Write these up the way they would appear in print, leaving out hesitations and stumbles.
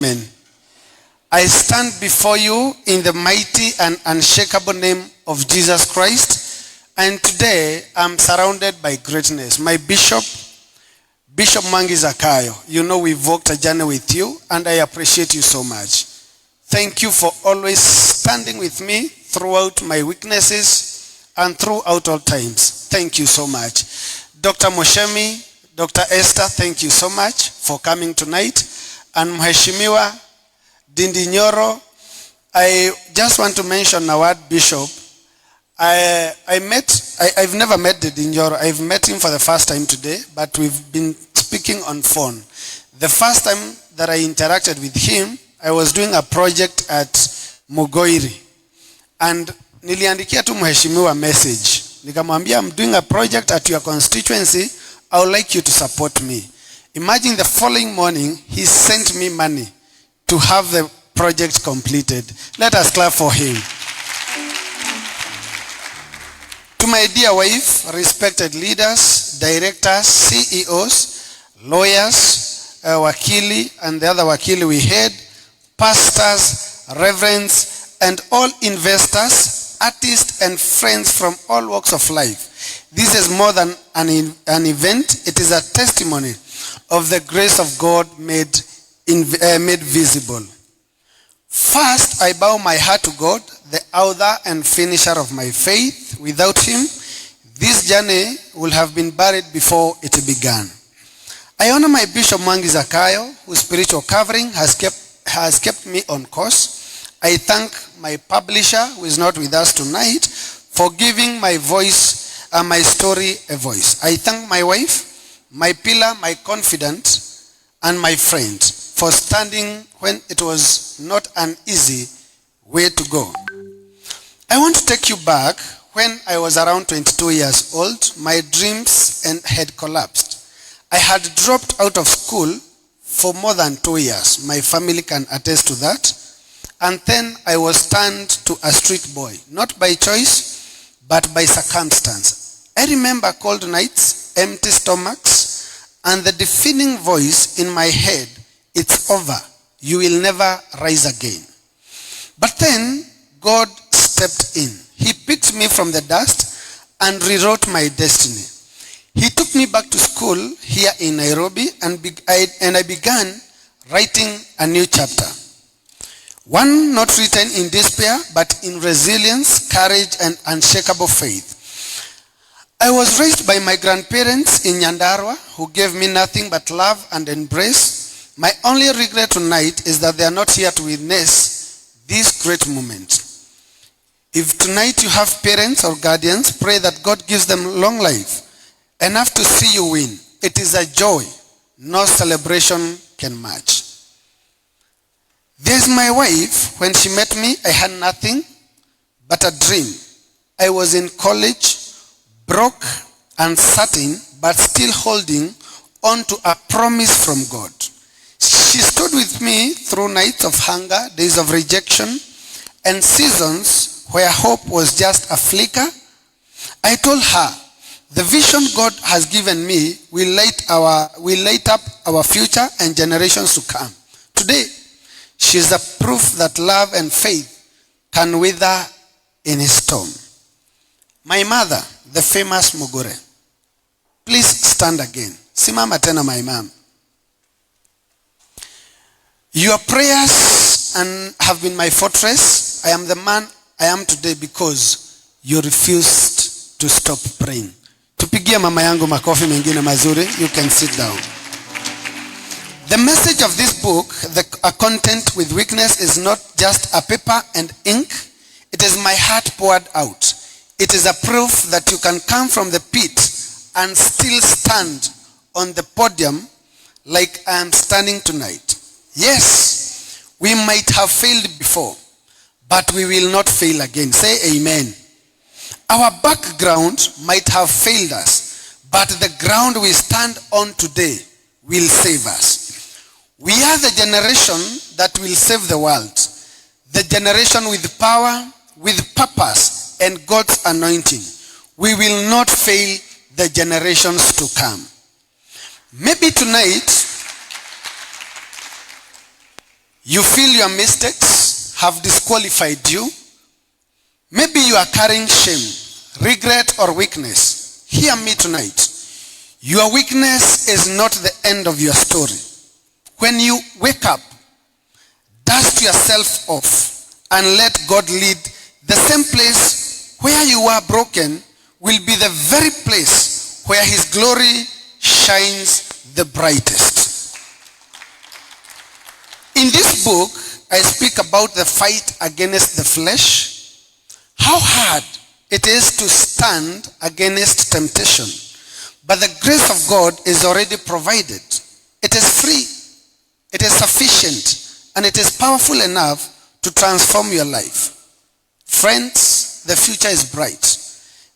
Amen. I stand before you in the mighty and unshakable name of Jesus Christ. And today I'm surrounded by greatness. My bishop, Bishop Mwangi Zakayo, you know we've walked a journey with you and I appreciate you so much. Thank you for always standing with me throughout my weaknesses and throughout all times. Thank you so much. Dr. Moshemi, Dr. Esther, thank you so much for coming tonight. And Mheshimiwa Ndindi Nyoro, I just want to mention a word, Bishop. I've never met Ndindi Nyoro. I've met him for the first time today, but we've been speaking on phone. The first time that I interacted with him, I was doing a project at Mugoiri. And niliandikia tu mheshimiwa message. Nikamwambia, I'm doing a project at your constituency. I would like you to support me. Imagine the following morning, he sent me money to have the project completed. Let us clap for him. To my dear wife, respected leaders, directors, CEOs, lawyers, wakili, and the other wakili we had, pastors, reverends, and all investors, artists, and friends from all walks of life. This is more than an event. It is a testimony of the grace of God made visible. First, I bow my heart to God, the author and finisher of my faith. Without him, this journey would have been buried before it began. I honor my Bishop Mwangi Zakayo, whose spiritual covering has kept me on course. I thank my publisher, who is not with us tonight, for giving my voice and my story a voice. I thank my wife, my pillar, my confidant, and my friend for standing when it was not an easy way to go. I want to take you back when I was around 22 years old. My dreams and had collapsed. I had dropped out of school for more than 2 years. My family can attest to that. And then I was turned to a street boy, not by choice, but by circumstance. I remember cold nights, empty stomachs, and the deafening voice in my head, "It's over. You will never rise again." But then God stepped in. He picked me from the dust and rewrote my destiny. He took me back to school here in Nairobi and I began writing a new chapter. One not written in despair, but in resilience, courage, and unshakable faith. I was raised by my grandparents in Nyandarua, who gave me nothing but love and embrace. My only regret tonight is that they are not here to witness this great moment. If tonight you have parents or guardians, pray that God gives them long life, enough to see you win. It is a joy no celebration can match. There's my wife. When she met me, I had nothing but a dream. I was in college, broke, uncertain, but still holding on to a promise from God. She stood with me through nights of hunger, days of rejection, and seasons where hope was just a flicker. I told her, the vision God has given me will light up our future and generations to come. Today, she is a proof that love and faith can weather any storm. My mother, the famous Mugure. Please stand again. Simama tena, my mom. Your prayers and have been my fortress. I am the man I am today because you refused to stop praying. Tupigie mama yangu makofi mengine mazuri. You can sit down. The message of this book, the A Content with Weakness, is not just a paper and ink. It is my heart poured out. It is a proof that you can come from the pit and still stand on the podium like I am standing tonight. Yes, we might have failed before, but we will not fail again. Say amen. Our background might have failed us, but the ground we stand on today will save us. We are the generation that will save the world. The generation with power, with purpose, and God's anointing. We will not fail the generations to come. Maybe tonight, You feel your mistakes have disqualified you. Maybe you are carrying shame, regret, or weakness. Hear me tonight. Your weakness is not the end of your story. When you wake up, dust yourself off and let God lead. The same place where you were broken will be the very place where his glory shines the brightest. In this book, I speak about the fight against the flesh, how hard it is to stand against temptation. But the grace of God is already provided. It is free, it is sufficient, and it is powerful enough to transform your life. Friends, the future is bright.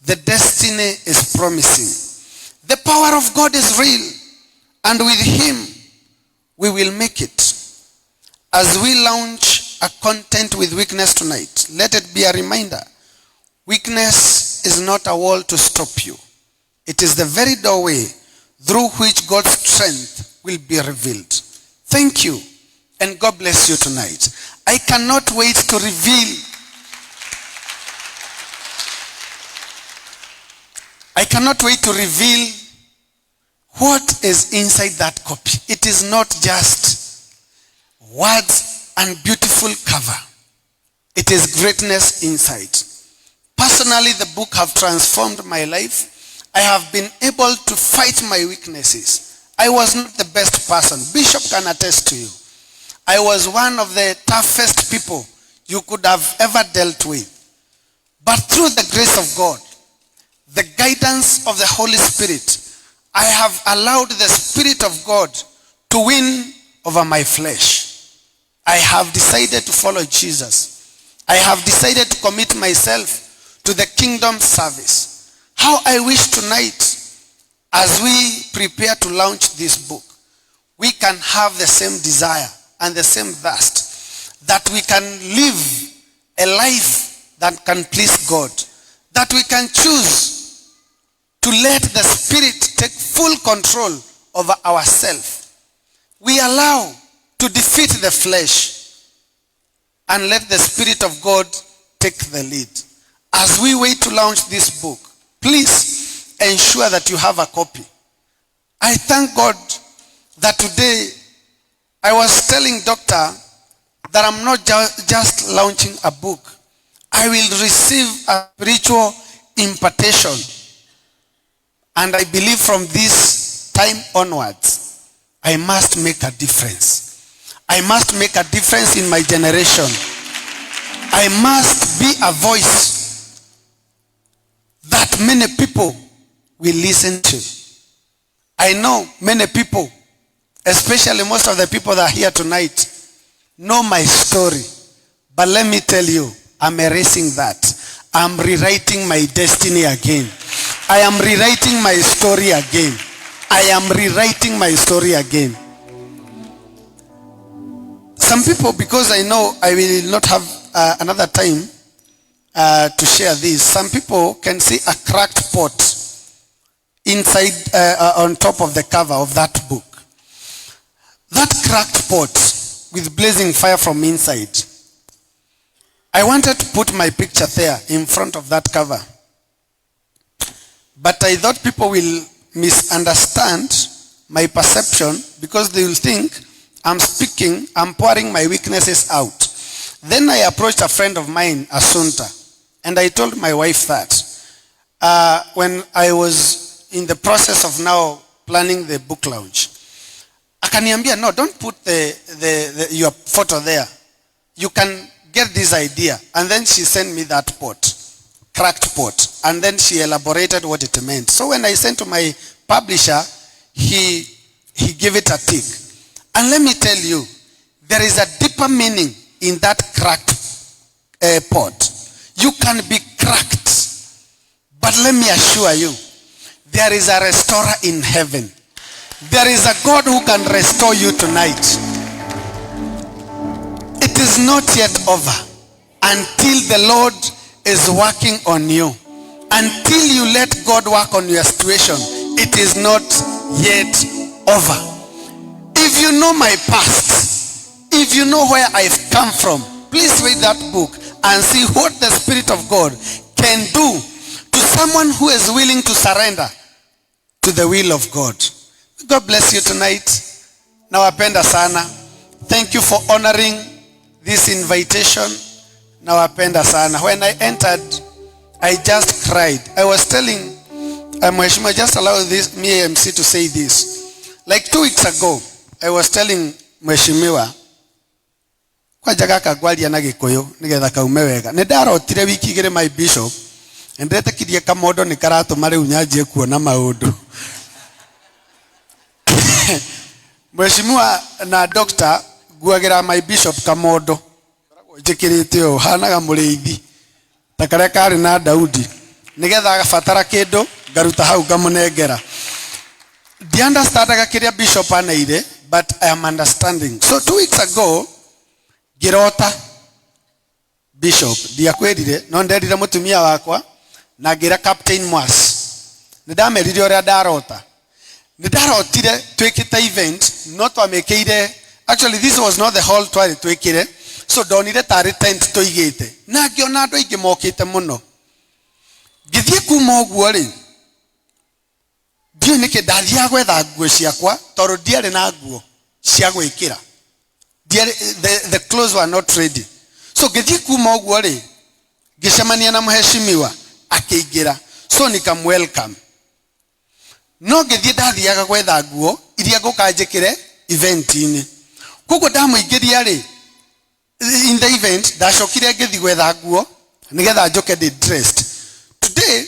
The destiny is promising. The power of God is real, and with him, we will make it. As we launch a content with weakness tonight, let it be a reminder. Weakness is not a wall to stop you. It is the very doorway through which God's strength will be revealed. Thank you, and God bless you tonight. I cannot wait to reveal. I cannot wait to reveal what is inside that copy. It is not just words and beautiful cover. It is greatness inside. Personally, the book have transformed my life. I have been able to fight my weaknesses. I was not the best person. Bishop can attest to you. I was one of the toughest people you could have ever dealt with. But through the grace of God, the guidance of the Holy Spirit, I have allowed the Spirit of God to win over my flesh. I have decided to follow Jesus. I have decided to commit myself to the kingdom service. How I wish tonight, as we prepare to launch this book, we can have the same desire and the same thirst, that we can live a life that can please God, that we can choose to let the Spirit take full control over ourselves. We allow to defeat the flesh and let the Spirit of God take the lead. As we wait to launch this book, please ensure that you have a copy. I thank God that today I was telling Doctor that I'm not just launching a book. I will receive a spiritual impartation. And I believe from this time onwards, I must make a difference. I must make a difference in my generation. I must be a voice that many people will listen to. I know many people, especially most of the people that are here tonight, know my story. But let me tell you, I'm erasing that. I'm rewriting my destiny again. I am rewriting my story again. I am rewriting my story again. Some people, because I know I will not have another time to share this, some people can see a cracked pot inside, on top of the cover of that book. That cracked pot with blazing fire from inside. I wanted to put my picture there in front of that cover. But I thought people will misunderstand my perception because they will think I'm speaking, I'm pouring my weaknesses out. Then I approached a friend of mine, Asunta, and I told my wife that when I was in the process of now planning the book launch, akaniambia, no, don't put your photo there. You can get this idea. And then she sent me that pot, cracked pot. And then she elaborated what it meant. So when I sent to my publisher, he gave it a tick. And let me tell you, there is a deeper meaning in that cracked pot. You can be cracked, but let me assure you, there is a restorer in heaven. There is a God who can restore you tonight. It is not yet over until the Lord is working on you. Until you let God work on your situation, it is not yet over. If you know my past, If you know where I've come from, please read that book and see what the Spirit of God can do to someone who is willing to surrender to the will of God. God bless you tonight. Nawapenda sana. Thank you for honoring this invitation. Nawapenda sana. When I entered, I just cried. I was telling Mheshimiwa, just allow this me MC to say this. Like 2 weeks ago, I was telling Mheshimiwa, kwanja gaka ngwaria na Gikuyu nigetha kaume wega. Nĩ ndarotire wiki igĩrĩ, my bishop, ndetĩkirie kamondo nĩ karatũma rĩu nyanjie kuona maũndũ. Mheshimiwa na doctor, nguagĩra my bishop kamondo njĩkĩrĩte ũũ hanaga mũrĩithi ta karĩa karĩ na Daudi, nĩgetha agabatara kĩndũ ngaruta hau ngamũnengera. Ndiunderstandaga kĩrĩa bishop aneire, but I am understanding. So 2 weeks ago ngĩrota bishop. Ndiakwĩrire, no nderire mũtumia wakwa na ngĩra Captain Mwas. Nĩ ndamerire ũrĩa ndarota. Nĩ ndarotire twĩkĩte event, no twamĩkĩire, actually this was not the hall twarĩ twĩkĩre, so ndonire tarĩ tent tũigĩte na ngĩona andũ aingĩ mokĩte mũno. Ngĩthiĩ kuma ũguo rĩ, ndiũĩ nĩkĩ ndathiaga gwetha nguo ciakwa tondũ ndiarĩ na nguo cia gwĩkĩra. The clothes were not ready. So ngĩthiĩ kuma ũguo rĩ, ngĩcemania na mheshimiwa akĩingĩra, so nikamwelcome. No ngĩthiĩ ndathiaga gwetha nguo iria ngũka njĩkĩre event-inĩ. Koguo ndamũingĩria rĩ in the event, ndacokire ngĩthiĩ gwetha nguo nĩgetha njũke ndĩ dressed. Today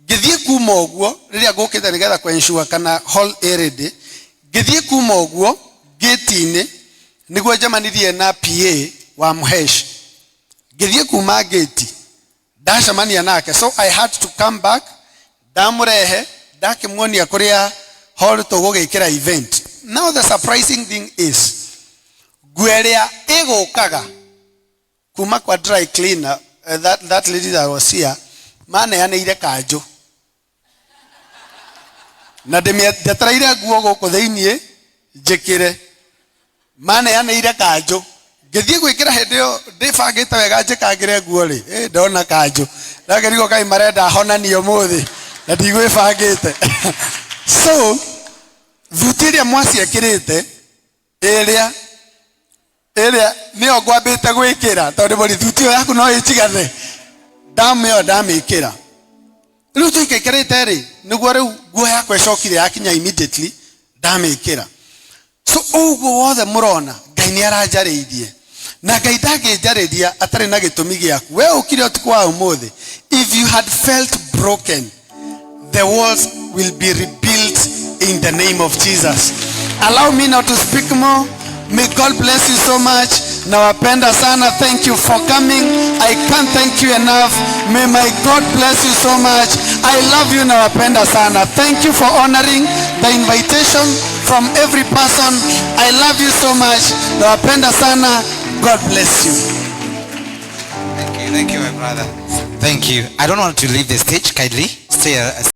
ngĩthiĩ kuma ũguo, rĩrĩa ngũkĩte nĩgetha kũensure kana hall ĩ ready, ngĩthiĩ kuma ũguo gate-inĩ nĩguo njemanirie na PA wa Mhesh. Ngĩthiĩ kuma gate ndacemania nake, so I had to come back, ndamũrehe, ndakĩmuonia kũrĩa hall tũgũgĩkĩra event. Now the surprising thing is, nguo ĩrĩa ĩgũkaga kuma kwa dry cleaner, that lady that was here, maneanĩire kanjũ na ndetereire nguo gũkũ thĩiniĩ njĩkĩre, maneanĩire kanjũ. Ngĩthiĩ gwĩkĩra hĩndĩ ĩyo ndĩbangĩte wega njĩkangĩre nguo rĩ, ndona kanjũ, ndakĩrigwo kaĩ marenda honanie ũmũthĩ na ndigwĩbangĩte. So thuti ĩrĩa mwaciĩkĩrĩte, ĩrĩa nĩyo ngwambĩte gwĩkĩra, tondũ mũri thuti ĩyo yaku no ĩnjigane, ndamĩo ndamĩkĩra. Rĩu tũikĩkĩrĩte rĩ, nĩguo rĩu nguo yakwa ĩcokire yakinya, immediately ndamĩkĩra. So ũguo wothe mũrona, Ngai nĩ aranjarĩirie, na Ngai ndangĩnjarĩria atarĩ na gĩtũmi gĩaku. We ũkire ũtukũ wa ũmũthĩ, if you had felt broken, the walls will be rebuilt in the name of Jesus. Allow me now to speak more. May God bless you so much. Nawapenda sana. Thank you for coming. I can't thank you enough. May my God bless you so much. I love you. Nawapenda sana. Thank you for honoring the invitation from every person. I love you so much. Nawapenda sana. God bless you. Thank you, my brother. Thank you. I don't want to leave the stage. Kindly stay.